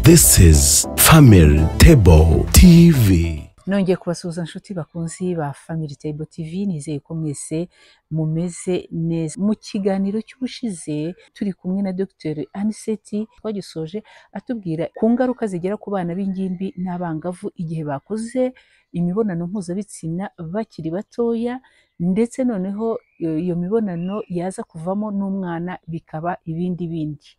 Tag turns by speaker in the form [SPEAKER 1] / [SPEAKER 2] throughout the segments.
[SPEAKER 1] This is Family Table TV.
[SPEAKER 2] Nongeye kubasuhuza nshuti bakunzi ba Family Table TV, nizeye ko mwese mumeze neza. Mu kiganiro cy'ubushize turi kumwe na Dr Aniseti, twagisoje atubwira ku ngaruka zigera ku bana b'ingimbi n'abangavu igihe bakoze imibonano mpuzabitsina bakiri batoya, ndetse noneho iyo mibonano yaza kuvamo n'umwana bikaba ibindi bindi.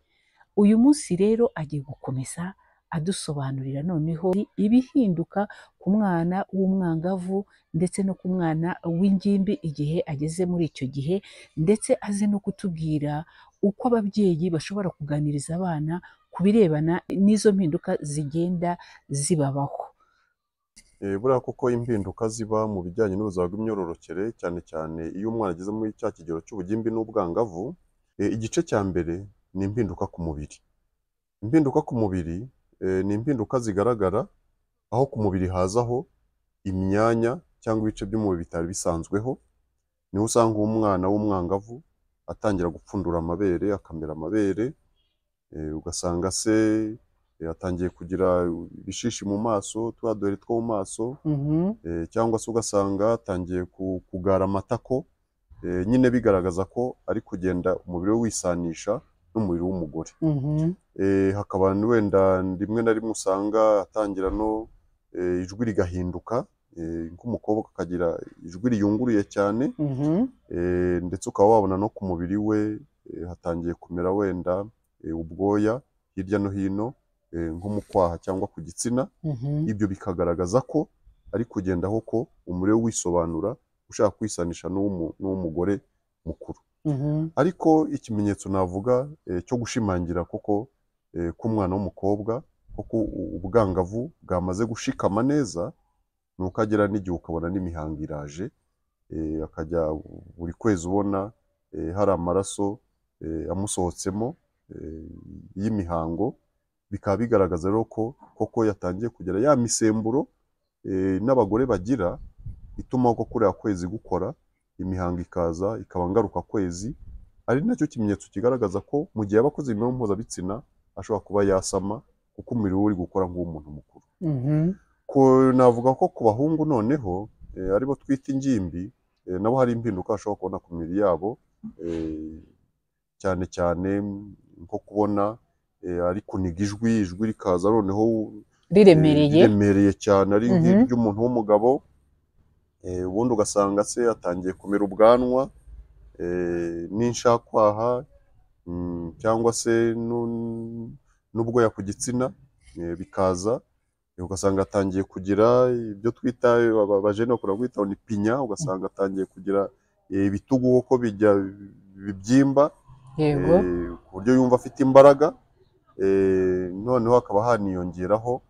[SPEAKER 2] Uyu munsi rero agiye gukomeza adusobanurira noneho ibihinduka ku mwana w'umwangavu ndetse no ku mwana w'ingimbi igihe ageze muri icyo gihe, ndetse aze no kutubwira uko ababyeyi bashobora kuganiriza abana ku birebana n'izo mpinduka zigenda zibabaho.
[SPEAKER 3] Buriya koko impinduka ziba mu bijyanye n'ubuzima bw'imyororokere, cyane cyane iyo umwana ageze muri cya kigero cy'ubugimbi n'ubwangavu, igice cya mbere ni impinduka ku mubiri. Impinduka ku mubiri ni impinduka zigaragara aho ku mubiri hazaho imyanya cyangwa ibice by'umubiri bitari bisanzweho. Niho usanga umwana w'umwangavu atangira gupfundura amabere, akamera amabere, ugasanga se atangiye kugira ibishishi mu maso, twa duheri two mu maso, cyangwa se ugasanga atangiye kugara amatako, nyine bigaragaza ko ari kugenda umubiri we wisanisha n'umubiri w'umugore. Hakaba wenda rimwe na rimwe usanga atangira no ijwi rigahinduka, nk'umukobwa akagira ijwi riyunguruye cyane, ndetse ukaba wabona no ku mubiri we hatangiye kumera wenda ubwoya hirya no hino, nko mu kwaha cyangwa ku gitsina. Ibyo bikagaragaza ko ari kugenda koko umubiri we wisobanura, ushaka kwisanisha n'uw'umugore mukuru. Ariko ikimenyetso navuga cyo gushimangira koko k'umwana w'umukobwa koko ubwangavu bwamaze gushikama neza, ni uko agera n'igihe ukabona n'imihango iraje, akajya buri kwezi ubona hari amaraso amusohotsemo y'imihango, bikaba bigaragaza rero ko koko yatangiye kugera ya misemburo n'abagore bagira ituma koko kuriya kwezi gukora, imihango ikaza ikaba ngaruka kwezi, ari nacyo kimenyetso kigaragaza ko mu gihe aba akoze imibonano mpuzabitsina ashobora kuba yasama, kuko umubiri we uri gukora nk'uw'umuntu mukuru. Navuga ko ku bahungu noneho aribo twita ingimbi, nabo hari impinduka bashobora kubona ku mibiri yabo, cyane cyane nko kubona ari kuniga ijwi, ijwi rikaza noneho riremereye cyane, ari nk'iry'umuntu w'umugabo. Ubundi ugasanga se atangiye kumera ubwanwa n'inshakwaha, cyangwa se n'ubwoya ku gitsina, bikaza. Ugasanga atangiye kugira ibyo twita abajene bakunda kwita ni pinya, ugasanga atangiye kugira ibitugu koko bijya bibyimba, ku buryo yumva afite imbaraga. Noneho hakaba haniyongeraho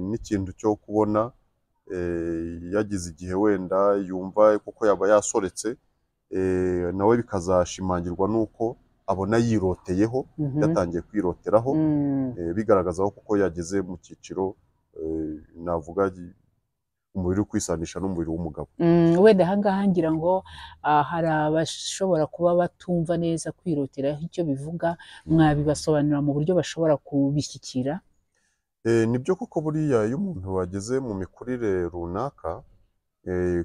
[SPEAKER 3] n'ikintu cyo kubona yagize igihe wenda yumva kuko yaba yasoretse, nawe bikazashimangirwa nuko abona yiroteyeho, yatangiye kwiroteraho, bigaragaza kuko yageze mu cyiciro navuga umubiri uri kwisanisha n'umubiri w'umugabo.
[SPEAKER 2] Wenda ahangaha ngira ngo hari abashobora kuba batumva neza kwiroteraho icyo bivuga, mwabibasobanurira mu buryo bashobora kubishyikira?
[SPEAKER 3] Nibyo koko buriya iyo umuntu wageze mu mikurire runaka,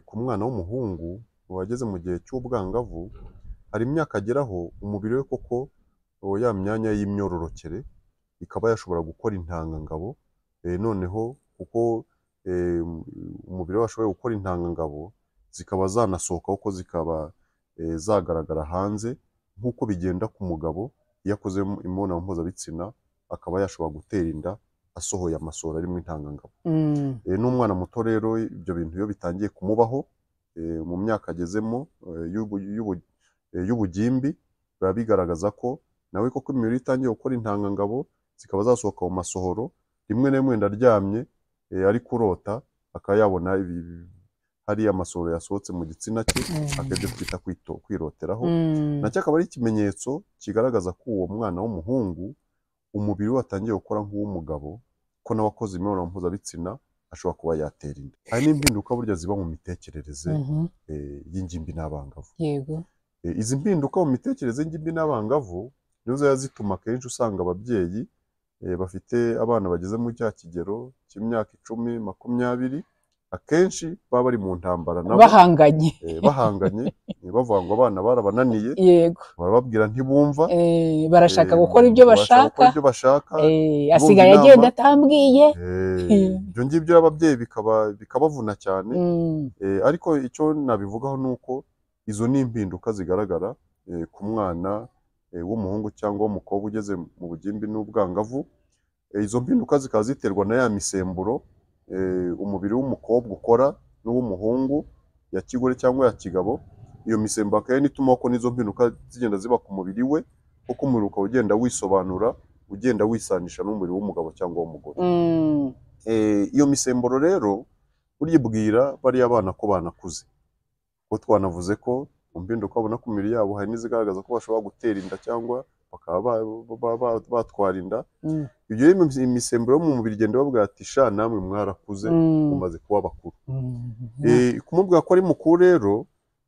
[SPEAKER 3] ku mwana w'umuhungu wageze mu gihe cy'ubwangavu, hari imyaka ageraho umubiri we koko ya myanya y'imyororokere ikaba yashobora gukora intangangabo, noneho kuko umubiri we washoboye gukora intangangabo zikaba zanasohoka kuko zikaba zagaragara hanze, nk'uko bigenda ku mugabo iyo akoze imibonano mpuzabitsina akaba yashobora gutera inda asohoye amasohoro arimo intangangabo. N'umwana muto rero ibyo bintu iyo bitangiye kumubaho mu myaka agezemo y'ubugimbi, biba bigaragaza ko nawe koko imibiri itangiye gukora intangangabo zikaba zasohoka mu masohoro, rimwe na rimwe aryamye ari kurota akaba yabona hari amasohoro yasohotse mu gitsina cye, akabyo twita kwiroteraho. Nacyo akaba ari ikimenyetso kigaragaza ko uwo mwana w'umuhungu umubiri we watangiye gukora nk'uw'umugabo, ko nawe akoze imibonano mpuzabitsina ashobora kuba yatera inda. Hari n'impinduka burya ziba mu mitekerereze y'ingimbi n'abangavu.
[SPEAKER 2] Yego.
[SPEAKER 3] Izi mpinduka mu mitekerereze y'ingimbi n'abangavu nizo zituma akenshi usanga ababyeyi bafite abana bageze muri cya kigero cy'imyaka 10, 20, akenshi baba bari mu ntambara nabo
[SPEAKER 2] bahanganye,
[SPEAKER 3] bahanganye, bavuga ngo abana barabananiye,
[SPEAKER 2] yego,
[SPEAKER 3] barababwira ntibumva,
[SPEAKER 2] barashaka gukora ibyo bashaka, asigaye agenda atambwiye.
[SPEAKER 3] Ibyo ngibyo ababyeyi bikabavuna cyane. Ariko icyo nabivugaho ni uko izo ni impinduka zigaragara ku mwana w'umuhungu cyangwa w'umukobwa ugeze mu bugimbi n'ubwangavu. Izo mpinduka zikaba ziterwa na ya misemburo umubiri w'umukobwa ukora n'uw'umuhungu, ya kigore cyangwa ya kigabo. Iyo misemburo akaba ituma ko n'izo mpinduka zigenda ziba ku mubiri we, kuko umubiri ukaba ugenda wisobanura, ugenda wisanisha n'umubiri w'umugabo cyangwa w'umugore. Iyo misemburo rero uribwira bariya bana ko banakuze, kuko twanavuze ko mu mpinduka babona ku mibiri yabo hari n'izigaragaza ko bashobora gutera inda cyangwa bakaba batwara inda. Ibyo rero imisemburo yo mu mubiri igenda babwira ati sha namwe mwarakuze, mumaze kuba bakuru. Kumubwira ko ari mukuru rero,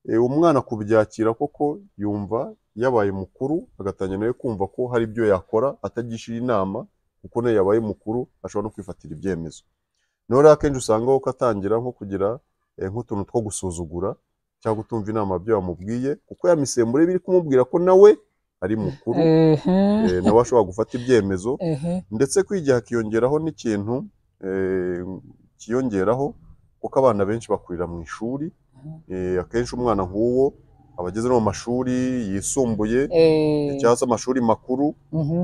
[SPEAKER 3] umwana kubyakira koko yumva yabaye mukuru, agatangira nawe kumva ko hari ibyo yakora atagishira inama, kuko nawe yabaye mukuru ashobora no kwifatira ibyemezo. Noneho rero akenshi usanga ko atangira nko kugira nk'utuntu two gusuzugura cyangwa kutumva inama byo yamubwiye, kuko ya misemburo iri kumubwira ko nawe ari mukuru, nawe ashobora gufata ibyemezo. Ndetse kwigiha hakiyongeraho n'ikintu kiyongeraho, kuko abana benshi bakurira mu ishuri. Akenshi umwana nk'uwo aba ageze no mu mashuri yisumbuye cyangwa se amashuri makuru,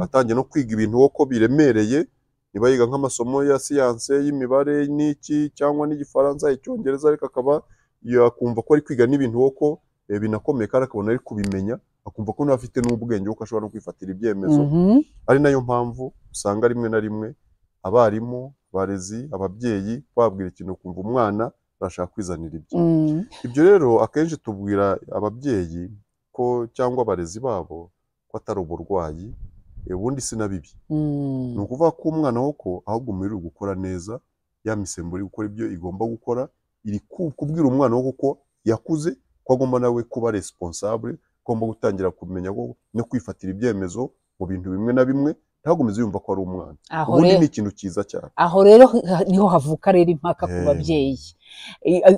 [SPEAKER 3] atangiye no kwiga ibintu ko biremereye. Niba yiga nk'amasomo ya siyanse, y'imibare n'iki cyangwa n'igifaransa, icyongereza, ariko akaba yakumva ko ari kwiga n'ibintu ko binakomeye, kandi akabona ari kubimenya, akumva ko nawe afite n'ubwenge kuko ashobora no kwifatira ibyemezo. Ari nayo mpamvu usanga rimwe na rimwe abarimu, abarezi, ababyeyi babwira ikintu ukumva umwana arashaka kwizanira ibyo. Ibyo rero akenshi tubwira ababyeyi ko cyangwa abarezi babo ko atari uburwayi, ubundi si na bibi. Ni ukuvuga ko umwana woko ahubwo umubiri uri gukora neza, ya misemburo iri gukora ibyo igomba gukora, iri kubwira umwana wo kuko yakuze ko agomba nawe kuba responsable, agomba gutangira kumenya no kwifatira ibyemezo mu bintu bimwe na bimwe, ntagumize yumva ko ari umwana. Ubundi ni ikintu cyiza cyane.
[SPEAKER 2] Aho rero niho havuka rero impaka ku babyeyi.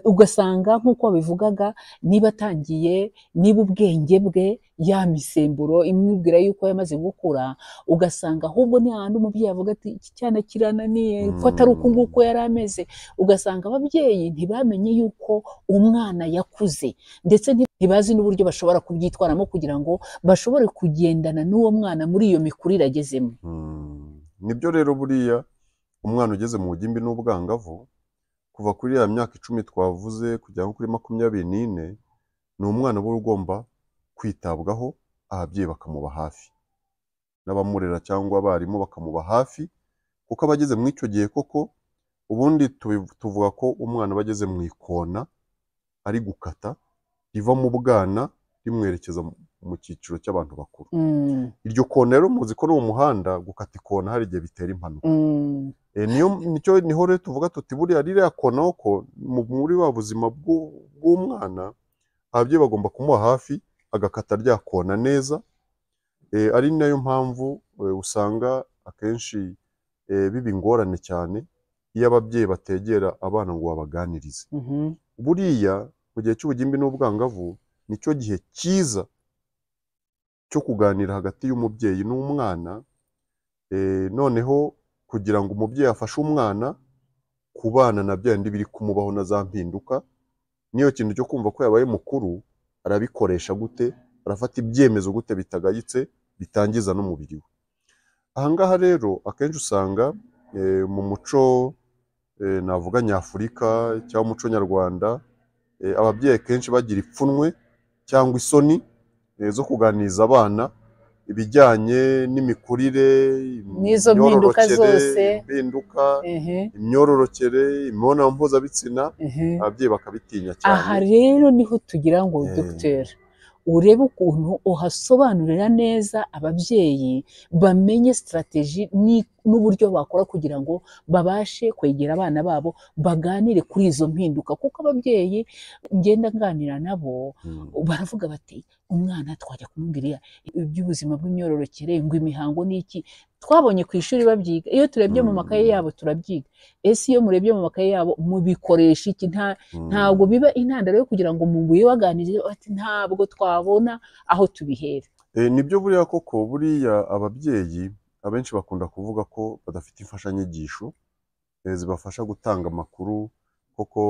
[SPEAKER 2] Ugasanga nk'uko babivugaga, niba atangiye, niba ubwenge bwe ya misemburo imwibwira yuko yamaze gukura, ugasanga ahubwo ni handi umubyeyi avuga ati iki cyana kirananiye, ko atari uku nguko yari ameze. Ugasanga ababyeyi ntibamenye yuko umwana yakuze, ndetse ntibazi n'uburyo bashobora kubyitwaramo kugira ngo bashobore kugendana n'uwo mwana muri iyo mikurire agezemo.
[SPEAKER 3] Nibyo rero, buriya umwana ugeze mu bugimbi n'ubwangavu, kuva kuri ya myaka 10 twavuze kugera kuri 24, ni umwana uba ugomba kwitabwaho, ababyeyi bakamuba hafi, n'abamurera cyangwa abarimu bakamuba hafi, kuko abageze muri icyo gihe koko ubundi tuvuga ko umwana aba ageze mu ikona ari gukata riva mu bwana rimwerekeza mu cyiciro cy'abantu bakuru. Iryo kona rero muzi ko no mu muhanda gukata ikona hari igihe bitera impanuka. Niho rero tuvuga tuti buriya ririya kona ko muri wa buzima bw'umwana, ababyeyi bagomba kumuha hafi agakata rya kona neza. Ari nayo mpamvu usanga akenshi biba ingorane cyane iyo ababyeyi bategera abana ngo babaganirize. Buriya mu gihe cy'ubugimbi n'ubwangavu nicyo gihe cyiza cyo kuganira hagati y'umubyeyi n'umwana, noneho kugira ngo umubyeyi afashe umwana kubana na bya bindi biri kumubaho na za mpinduka. Niyo kintu cyo kumva ko yabaye mukuru, arabikoresha gute, arafata ibyemezo gute bitagayitse, bitangiza n'umubiri we. Ahangaha rero akenshi usanga mu muco navuga nyafurika cyangwa umuco nyarwanda, ababyeyi kenshi bagira ipfunwe cyangwa isoni zo kuganiriza abana ibijyanye n'imikurire,
[SPEAKER 2] n'izo mpinduka zose,
[SPEAKER 3] impinduka, imyororokere, imibonano mpuzabitsina, ababyeyi bakabitinya cyane.
[SPEAKER 2] Aha rero niho tugira ngo Dr. urebe ukuntu uhasobanurira neza ababyeyi bamenye strategy n'uburyo bakora kugira ngo babashe kwegera abana babo baganire kuri izo mpinduka, kuko ababyeyi ngenda nganira nabo baravuga bati umwana twajya kumubwira iby'ubuzima bw'imyororokere, ngo imihango ni iki, twabonye ku ishuri babyiga, iyo turebye mu makaye yabo turabyiga. Ese iyo murebye mu makaye yabo mubikoresha iki? Ntabwo biba intandaro yo kugira ngo mubuye baganirize bati ntabwo twabona aho tubihera.
[SPEAKER 3] Nibyo buriya koko, buriya ababyeyi abenshi bakunda kuvuga ko badafite imfashanyigisho zibafasha gutanga amakuru koko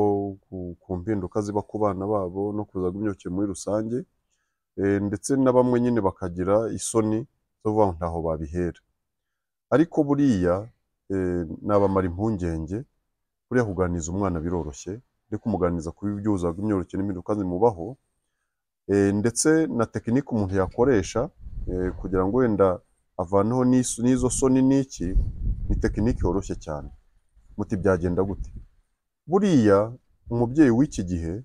[SPEAKER 3] ku mpinduka ziba ku bana babo no ku buzima bw'imyororokere muri rusange, ndetse na bamwe nyine bakagira isoni zo kuvuga ngo ntaho babihera. Ariko buriya nabamara impungenge, buriya kuganiriza umwana biroroshye, ariko kumuganiriza ku by'ubuzima bw'imyororokere n'impinduka zimubaho, ndetse na tekinike umuntu yakoresha kugira ngo wenda avaneho n'izo soni n'iki, ni tekinike yoroshye cyane. Muti byagenda gute? Buriya umubyeyi w'iki gihe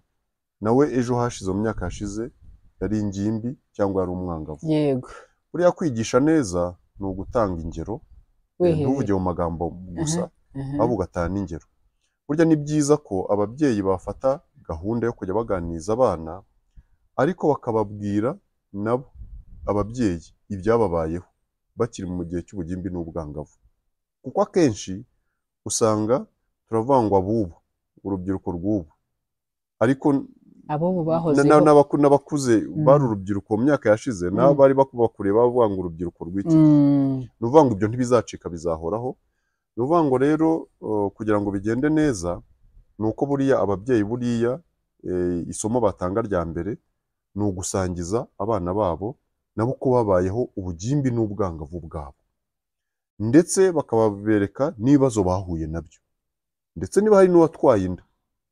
[SPEAKER 3] nawe ejo hashize, mu myaka yashize, yari ingimbi cyangwa yari umwangavu.
[SPEAKER 2] Yego.
[SPEAKER 3] Buriya kwigisha neza ni ugutanga ingero, ntuvuge mu magambo gusa, ahubwo ugatanga n'ingero. Burya ni byiza ko ababyeyi bafata gahunda yo kujya baganiriza abana, ariko bakababwira nabo ababyeyi ibyababayeho bakiri mu gihe cy'ubugimbi n'ubwangavu, kuko akenshi usanga turavangwa abubu, urubyiruko rw'ubu, ariko
[SPEAKER 2] abobu bahozeho
[SPEAKER 3] n'abakuze bari urubyiruko mu myaka yashize, nabo bari bakuriye bavuga ngo urubyiruko rw'iki gihe. Ni ukuvuga ngo ibyo ntibizacika, bizahoraho. Ni ukuvuga ngo rero kugira ngo bigende neza ni uko buriya ababyeyi buriya isomo batanga rya mbere ni ugusangiza abana babo nabo ko babayeho ubugimbi n'ubwangavu bwabo, ndetse bakababereka n'ibibazo bahuye nabyo, ndetse niba hari n'uwatwaye inda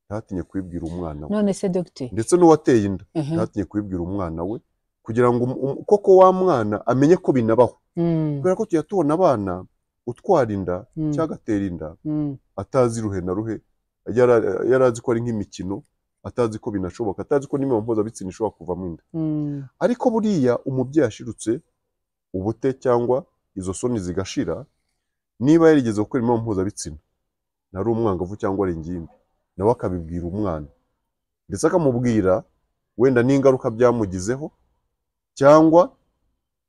[SPEAKER 3] ntatinye kubibwira umwana we.
[SPEAKER 2] None se dogiteri,
[SPEAKER 3] ndetse n'uwateye inda ntatinye kubibwira umwana we, kugira ngo koko wa mwana amenye ko binabaho. Kubera ko tujya tubona abana utwara inda cyangwa agatera inda atazi ruhe na ruhe, yarazi ko ari nk'imikino, atazi ko binashoboka, atazi ko n'imibonano mpuzabitsina ishobora kuvamo inda. Ariko buriya umubyeyi ashirutse ubute cyangwa izo soni zigashira, niba yarigeze gukora imibonano mpuzabitsina nari umwangavu cyangwa ari ingimbi, nawe akabibwira umwana, ndetse akamubwira wenda n'ingaruka byamugizeho cyangwa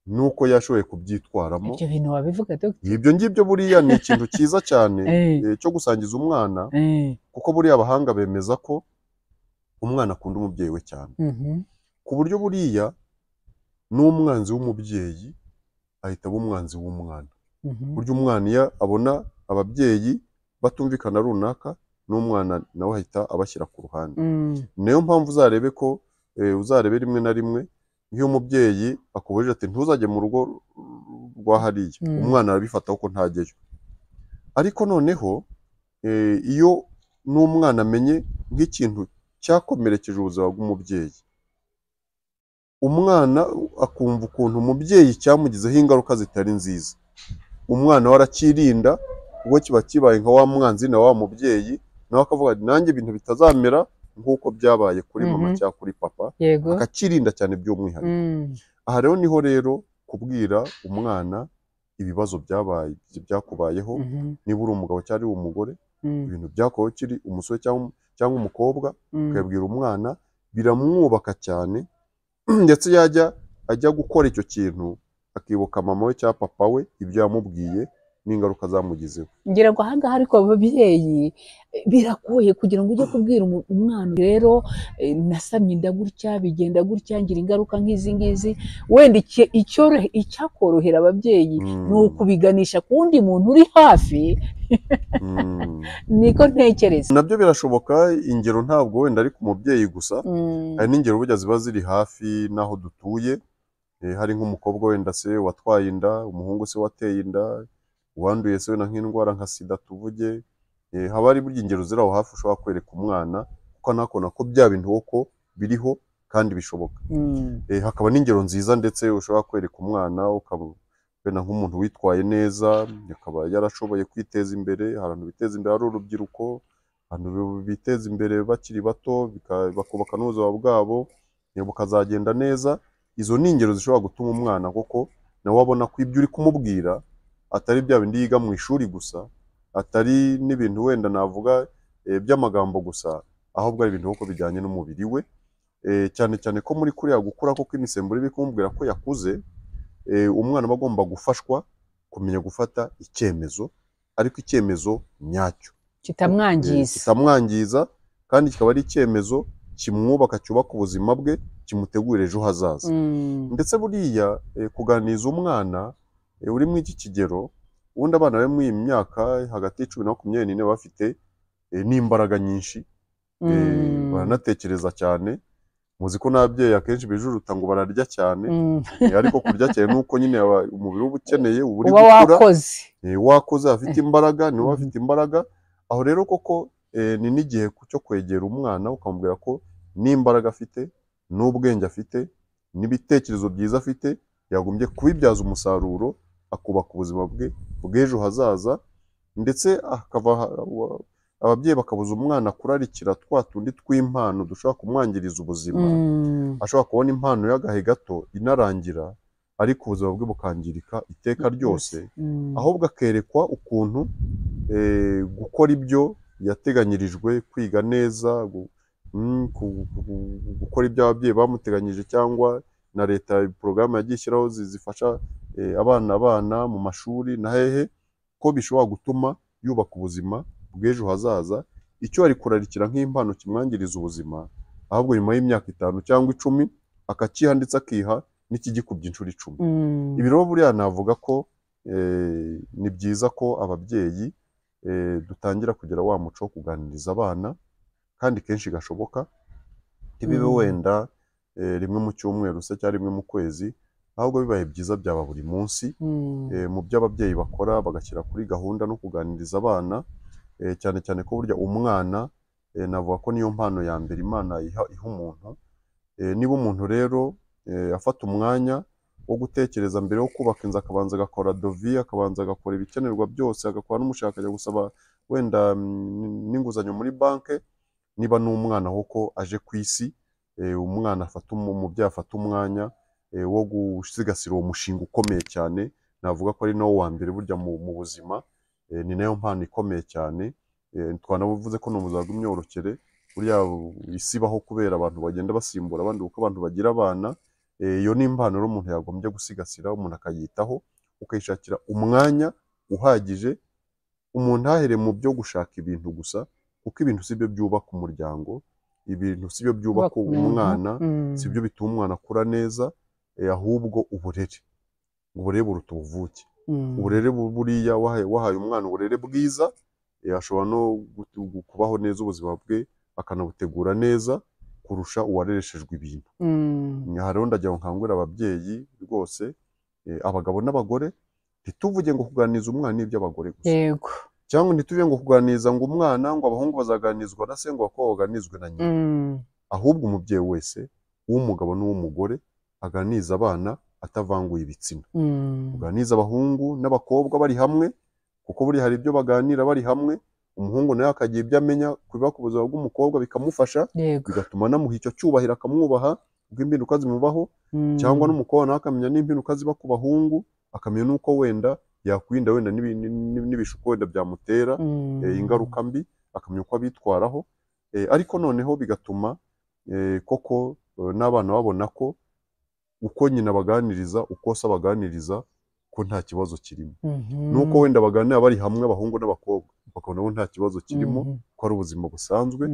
[SPEAKER 3] nuko yashoboye kubyitwaramo.
[SPEAKER 2] Ibyo bintu wabivuga dogiteri?
[SPEAKER 3] Ibyo ngibyo buriya ni ikintu cyiza cyane cyo gusangiza umwana, kuko buriya abahanga bemeza ko umwana akunda umubyeyi we cyane, ku buryo buriya n'umwanzi w'umubyeyi ahita aba umwanzi w'umwana. Burya umwana iyo abona ababyeyi batumvikana runaka, n'umwana nawe ahita abashyira ku ruhande. Niyo mpamvu uzarebe ko uzarebe rimwe na rimwe nk'iyo umubyeyi akubujije ati ntuzajye mu rugo rwa hariya, umwana arabifata ko ntajyayo. Ariko noneho iyo n'umwana amenye nk'ikintu cyakomerekeje ubuzima bw'umubyeyi, umwana akumva ukuntu umubyeyi cyamugizeho ingaruka zitari nziza, umwana we arakirinda, ubwo kiba kibaye nka wa mwanzi na wa mubyeyi, nawe akavuga ati nanjye ibintu bitazamera nk'uko byabaye kuri mama cyangwa kuri papa, akakirinda cyane by'umwihariko. Aha rero niho rero kubwira umwana ibibazo byabaye byakubayeho, niba uri umugabo cyangwa uri umugore, ibintu byakubayeho ukiri umusore cyangwa umukobwa, ukabwira umwana biramwubaka cyane, ndetse yajya ajya gukora icyo kintu akibuka mama we cyangwa papa we ibyo yamubwiye n'ingaruka zamugizeho.
[SPEAKER 2] Ngira ngo ahangaha ariko ababyeyi biragoye kugira ngo ujye kubwira umwana rero nasamye inda gutya, bigenda gutya, ngira ingaruka nk'izi ngizi. Wenda icyakorohera ababyeyi ni ukubiganisha ku wundi muntu uri hafi, niko ntekereza.
[SPEAKER 3] Nabyo birashoboka. Ingero ntabwo wenda ari ku mubyeyi gusa, hari n'ingero burya ziba ziri hafi n'aho dutuye. Hari nk'umukobwa wenda se watwaye inda, umuhungu se wateye inda, uwanduye se wenda nk'indwara nka sida tuvuge, haba hari burya ingero ziri aho hafi ushobora kwereka umwana, kuko anakubona ko bya bintu koko biriho kandi bishoboka. Hakaba n'ingero nziza ndetse ushobora kwereka umwana, wenda nk'umuntu witwaye neza akaba yarashoboye kwiteza imbere. Hari abantu biteza imbere ari urubyiruko, abantu biteza imbere bakiri bato, bakubaka n'ubuzima bwabo bukazagenda neza. Izo ni ingero zishobora gutuma umwana koko nawe abona ko ibyo uri kumubwira atari bya bindi yiga mu ishuri gusa, atari n'ibintu wenda navuga by'amagambo gusa, ahubwo ari ibintu koko bijyanye n'umubiri we. Cyane cyane ko muri kuriya gukura koko imisemburo iba ikumubwira ko yakuze, umwana aba agomba gufashwa kumenya gufata icyemezo, ariko icyemezo nyacyo
[SPEAKER 2] kitamwangiza,
[SPEAKER 3] kitamwangiza, kandi kikaba ari icyemezo kimwubaka, cyubaka ubuzima bwe, kimutegurira ejo hazaza. Ndetse buriya kuganiriza umwana uri muri iki kigero, ubundi abana bari muri iyi myaka hagati ya 10 na 24 bafite n'imbaraga nyinshi, baranatekereza cyane. Muzi ko n'ababyeyi akenshi bijujuta ngo bararya cyane, ariko kurya cyane nuko nyine umubiri uba ukeneye, uba uri gukura, wakoze afite imbaraga, niwe afite imbaraga. Aho rero koko ni n'igihe cyo kwegera umwana ukamubwira ko n'imbaraga afite, n'ubwenge afite, n'ibitekerezo byiza afite, yagombye kubibyaza umusaruro akubaka ubuzima bwe bw'ejo hazaza. Ndetse akava ababyeyi bakabuza umwana kurarikira twa tundi tw'impano dushobora kumwangiriza ubuzima. Ashobora kubona impano y'agahe gato inarangira, ariko ubuzima bwe bukangirika iteka ryose. Ahubwo akerekwa ukuntu gukora ibyo yateganyirijwe, kwiga neza, gukora ibyo ababyeyi bamuteganyije cyangwa na leta porogaramu yagiye ishyiraho zifasha abana mu mashuri na hehe, ko bishobora gutuma yubaka ubuzima bw'ejo hazaza. Icyo ari kurarikira nk'impano kimwangiriza ubuzima, ahubwo nyuma y'imyaka 5 cyangwa 10 akakiha, ndetse akiha n'ikigikubye inshuro 10. Ibi rero buriya navuga ko ni byiza ko ababyeyi dutangira kugira wa muco wo kuganiriza abana, kandi kenshi gashoboka, ntibibe wenda rimwe mu cyumweru se cyangwa rimwe mu kwezi, ahubwo bibaye byiza byaba buri munsi. Mu byo ababyeyi bakora bagashyira kuri gahunda no kuganiriza abana, cyane cyane ko burya umwana navuga ko niyo mpano ya mbere Imana iha umuntu. Niba umuntu rero afata umwanya wo gutekereza mbere yo kubaka inzu, akabanza agakora dovi, akabanza agakora ibikenerwa byose, agakora n'umushaka ajya gusaba wenda n'inguzanyo muri banke, niba n'umwana koko aje ku isi, umwana afata umubyeyi afata umwanya wo gusigasira uwo mushinga ukomeye cyane, navuga ko ari nawo wa mbere burya mu buzima. Ni nayo mpano ikomeye cyane. Twanavuze ko n'ubuzima bw'imyororokere burya isi ibaho kubera abantu bagenda basimbura abandi, kuko abantu bagira abana. Iyo ni impano rero umuntu yagombye gusigasira, umuntu akayitaho, ukayishakira umwanya uhagije, umuntu ntahere mu byo gushaka ibintu gusa, kuko ibintu si byo byubaka umuryango, ibintu si byo byubaka umwana, si byo bituma umwana akura neza, ahubwo uburere. Uburere buruta ubuvuke. Uburere buriya wahaye umwana uburere bwiza, ashobora no kubaho neza ubuzima bwe, akanabutegura neza kurusha uwarereshejwe ibintu. Aha rero ndagira ngo nkangurire ababyeyi rwose, abagabo n'abagore, ntituvuge ngo kuganiriza umwana ni iby'abagore gusa.
[SPEAKER 2] Yego.
[SPEAKER 3] Cyangwa ntituvuge ngo kuganiriza ngo umwana, ngo abahungu bazaganizwa na se, ngo abakobwa baganizwe na nyina. Ahubwo umubyeyi wese, uw'umugabo n'uw'umugore, aganiriza abana atavanguye ibitsina. Kuganiriza abahungu n'abakobwa bari hamwe, kuko buri hari ibyo baganira bari hamwe, umuhungu nawe akagira ibyo amenya kubiba ku buzima bw'umukobwa bikamufasha, bigatuma anamuha icyo cyubahiro akamwubaha, ubwo impinduka zimubaho, cyangwa n'umukobwa nawe akamenya n'impinduka ziba ku bahungu, akamenya n'uko wenda yakwirinda wenda n'ibishuko wenda byamutera ingaruka mbi, akamenya uko abitwaraho. Ariko noneho bigatuma koko n'abana babona ko uko nyina baganiriza, uko se abaganiriza, ko nta kibazo kirimo. Nuko wenda baganira bari hamwe abahungu n'abakobwa, bakabona ko nta kibazo kirimo, ko ari ubuzima busanzwe.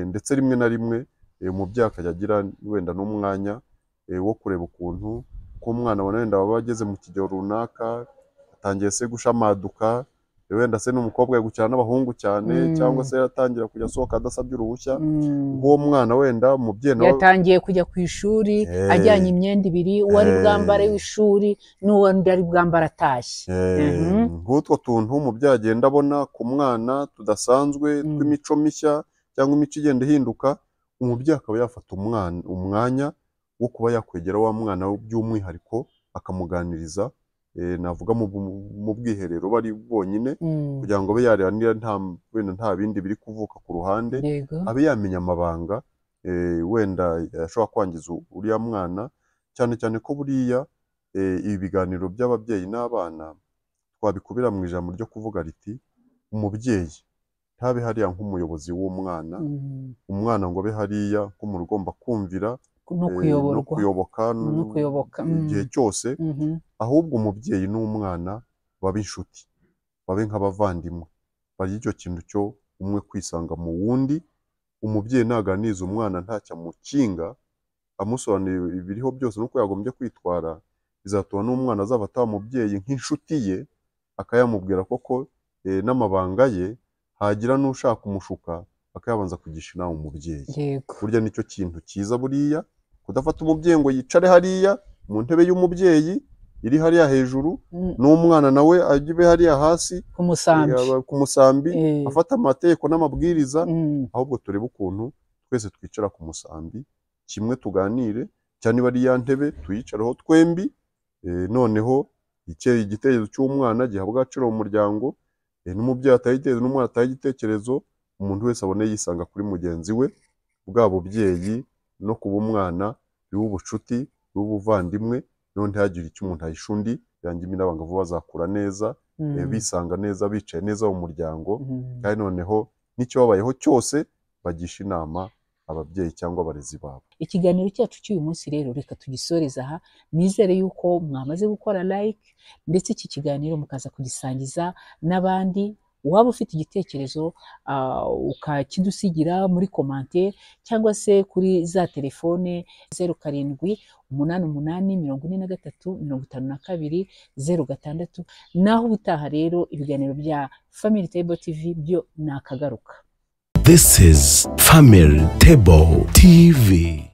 [SPEAKER 3] Ndetse rimwe na rimwe umubyeyi akajya agira wenda n'umwanya wo kureba ukuntu ko umwana wenda waba ageze mu kigero runaka, atangiye se gushamaduka, wenda se n'umukobwa yagukina n'abahungu cyane, cyangwa se yatangira kujya asohoka adasabye uruhushya. Uwo mwana wenda umubyeyi nawe
[SPEAKER 2] yatangiye kujya ku ishuri ajyanye imyenda ibiri, uwo ari bwambare w'ishuri n'uwo ari bwambare atashye.
[SPEAKER 3] Nk'utwo tuntu umubyeyi agenda abona ku mwana tudasanzwe tw'imico mishya cyangwa imico igenda ihinduka, umubyeyi akaba yafata umwanya wo kuba yakwegera wa mwana by'umwihariko, akamuganiriza, navuga mu bwiherero bari bonyine, kugira ngo abe yareba niba wenda nta bindi biri kuvuka ku ruhande, abe yamenya amabanga wenda ashobora kwangiza uriya mwana. Cyane cyane ko buriya ibi biganiro by'ababyeyi n'abana Twabikubira mu ijambo ryo kuvuga riti umubyeyi ntabe hariya nk'umuyobozi w'umwana, umwana ngo abe hariya nk'umuntu ugomba kumvira
[SPEAKER 2] no
[SPEAKER 3] no
[SPEAKER 2] kuyoborwa
[SPEAKER 3] kuyoboka
[SPEAKER 2] no kuyoboka
[SPEAKER 3] igihe cyose, ahubwo umubyeyi n'umwana babe inshuti, babe nk'abavandimwe, bagire icyo kintu cyo umwe kwisanga mu wundi. Umubyeyi naganiriza umwana ntacyo amukinga, amusobanurira ibiriho byose n'uko yagombye kwitwara, bizatuma n'umwana azafata wa mubyeyi nk'inshuti ye, akayamubwira koko n'amabanga ye, hagira n'ushaka kumushuka akayabanza kugisha inama umubyeyi.
[SPEAKER 2] Yego.
[SPEAKER 3] Burya nicyo kintu cyiza buriya, kudafata umubyeyi ngo yicare hariya mu ntebe y'umubyeyi iri hariya hejuru, n'umwana nawe abe hariya hasi
[SPEAKER 2] ku musambi,
[SPEAKER 3] ku musambi afata amategeko n'amabwiriza, ahubwo turebe ukuntu twese twicara ku musambi kimwe tuganire, cyane niba ari ya ntebe tuyicareho twembi, noneho igitekerezo cy'umwana gihabwa agaciro mu muryango, n'umubyeyi ataha igitekerezo n'umwana ataha igitekerezo, umuntu wese abone yisanga kuri mugenzi we, bwa bubyeyi no kuba umwana bibe ubucuti, bibe ubuvandimwe, noneho ntihagire icyo umuntu ahisha undi, ingimbi n'abangavu bazakura neza, bisanga neza, bicaye neza mu muryango, kandi noneho n'icyo babayeho cyose bagisha inama ababyeyi cyangwa abarezi babo.
[SPEAKER 2] Ikiganiro cyacu cy'uyu munsi rero reka tugisoreze aha. Nizere yuko mwamaze gukora like, ndetse iki kiganiro mukaza kugisangiza n'abandi. Waba ufite igitekerezo ukakidusigira muri commentaire cyangwa se kuri za telefone 0788 43 52 06. Naho ubutaha rero, ibiganiro bya Family Table TV byo ni akagaruka.
[SPEAKER 1] This is Family Table TV.